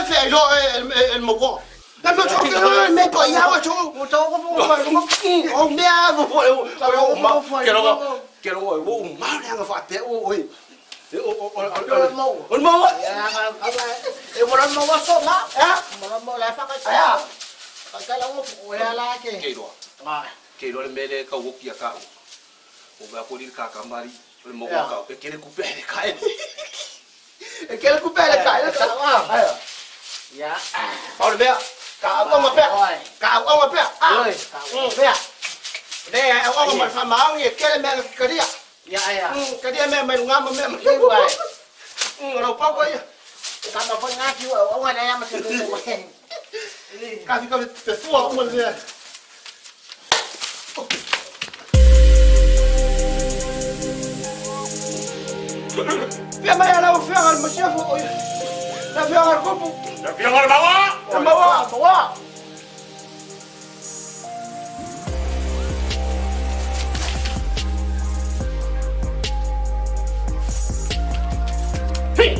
fe lo e mo ko. Na mo cho ke me pa ya wa cho. O tau ko mo fa mo. O mea mo fo o ma ke lo ke lo o ma le anga fa pe o o o o o mo. O mo. Ya e mo mo wa so ma. Eh? Mo mo la fa ka. Aia. Ka ka la mo o ya la ke. Ke lo. Ke lo le mele ka wo kia ka. O ba ko li ka ka mari o mo ka e ke le ku pe le ka e. E ke le ku pe le ka e. Ai. Ya. Pa le mea. Ka au ma pe. Ka au ma pe. Ah. Ka au pe. Le au ma fa ma au e ke le mea ka dia. Ya ya. Ka dia mea mai lunga ma mea ma. Ro pa ko ia. Ka ma fa nga ki o wa na ya ma se mo. Ka fi ka te fua o le. Fia mai ala o fia al masiafo o. La fia al kopu. La fia al mawa. La mawa. Mawa. Hey.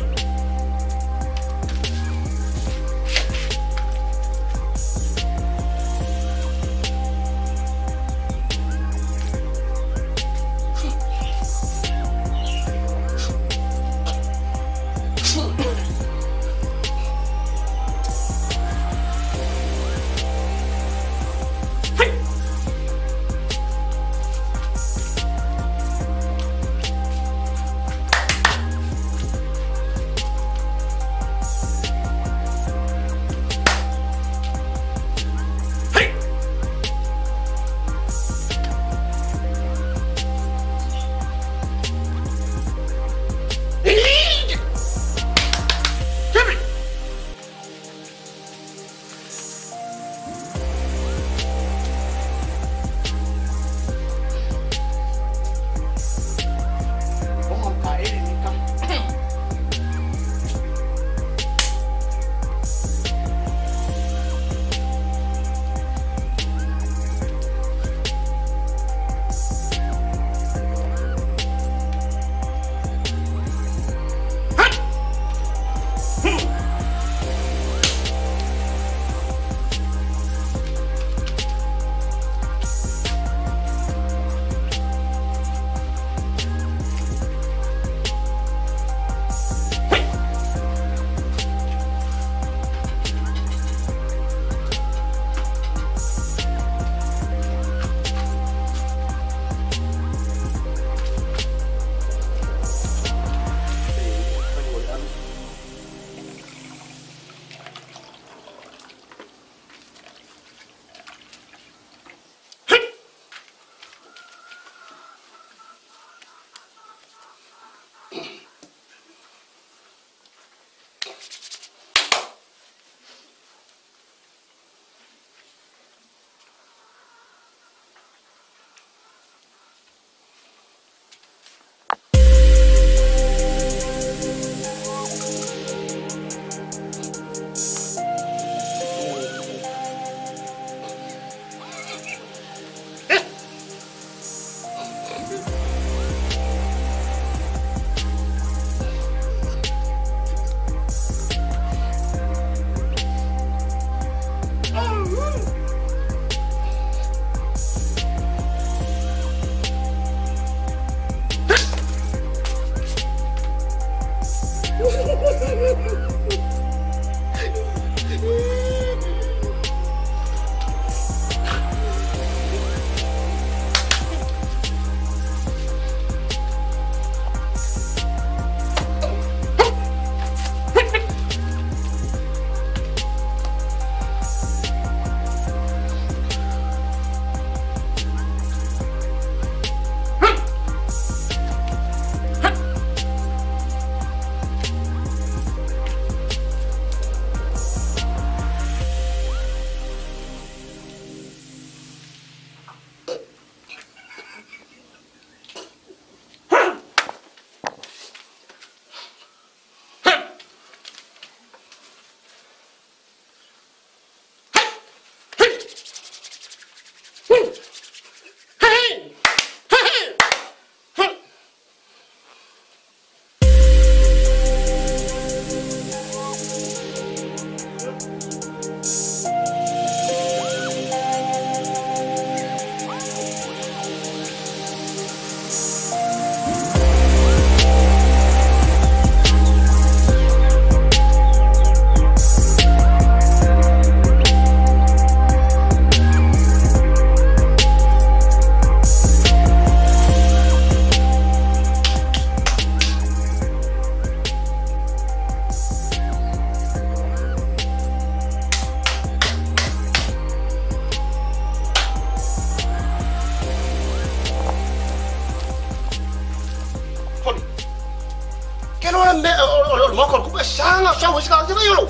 sanga sa wa sa ka yo lo.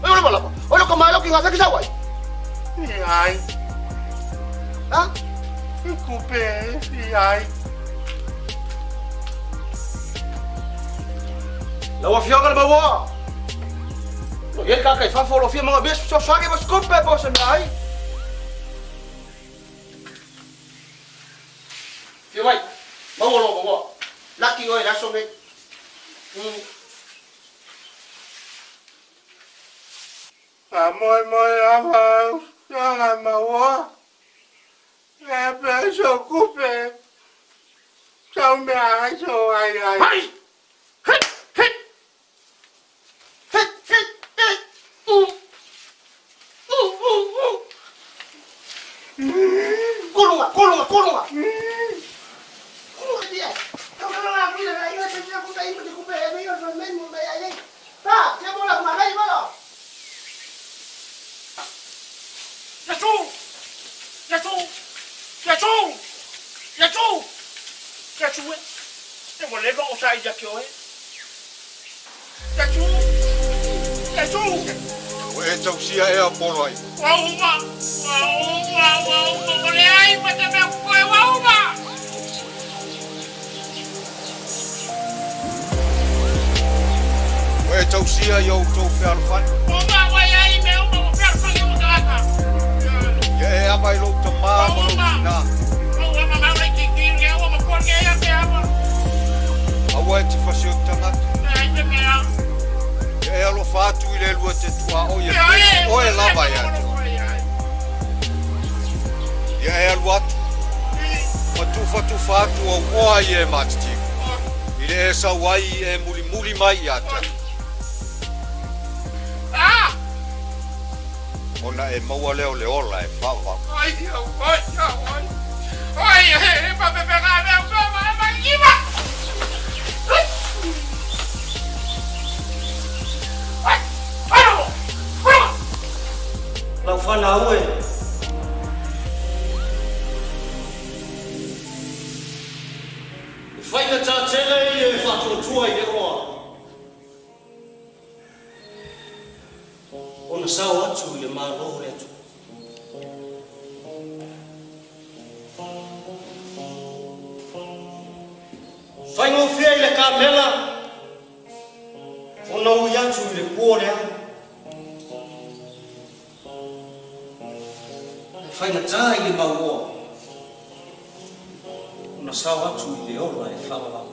Yo lo la. O lo ka ma lo ki nga ka sa wa. Ai. Ha? Kupe, ai. Lau afioga le maua. Lo ye ka ka fa fo lo fia manga bes so sa ke mas kupe po se mai. Fia mai. Maua lo maua. Laki oi la so me. A moi moi a va la maua. Le peso kupe. Sa me ai so ai ai. Hai. Hai. Hai. Hai. Hai. U. U u u. Kolonga, kolonga, kolonga. Kolonga dia. Kau kalau nak beli dah, ia tak aku tak ikut kupe, ia main main ai. Tak, dia bola mana bola. Yasu! Yasu! Yasu! Yasu! Yasu! E voleva osai ya che oe. Yasu! Yasu! O e tausia e a polo ai. Wa uma! Wa uma! Wa uma! Mole ai, mata me koe wa uma! O e tausia i au tau fealofani. Uma wa iai me uma o fealofani o makalaka. Ia e ama i lou tamā ma lou tinā. Ua ma mau le kiki ia ua ma kore ia te ama. Aua e te fasi o tangata. Ai te mea. Ia e alofa atu i le lua te tua o ia pe o e lava ia te. Ia e alu atu. Ma tufa tufa atu au oa i e matitiko. I le e sau ai e mulimuli mai ia te. Ona e maua leo le ola e whawa. Ai, ai, ai. Ai, e pa pe pe ga me ma ma iwa. Ai, ai. Lau whanau e. Whainga tātele i e whatuatua i le oa. Ona sao atu i le mālo le atu. Whaingofia i le kamela, ona ui atu i le pō lea. Whainga tā i le mauoa, ona sao atu i le ola e whawawau.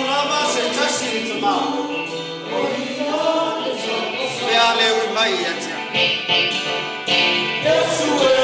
atu lava se tasi i le Tamā, pe a le ui mai ia te au.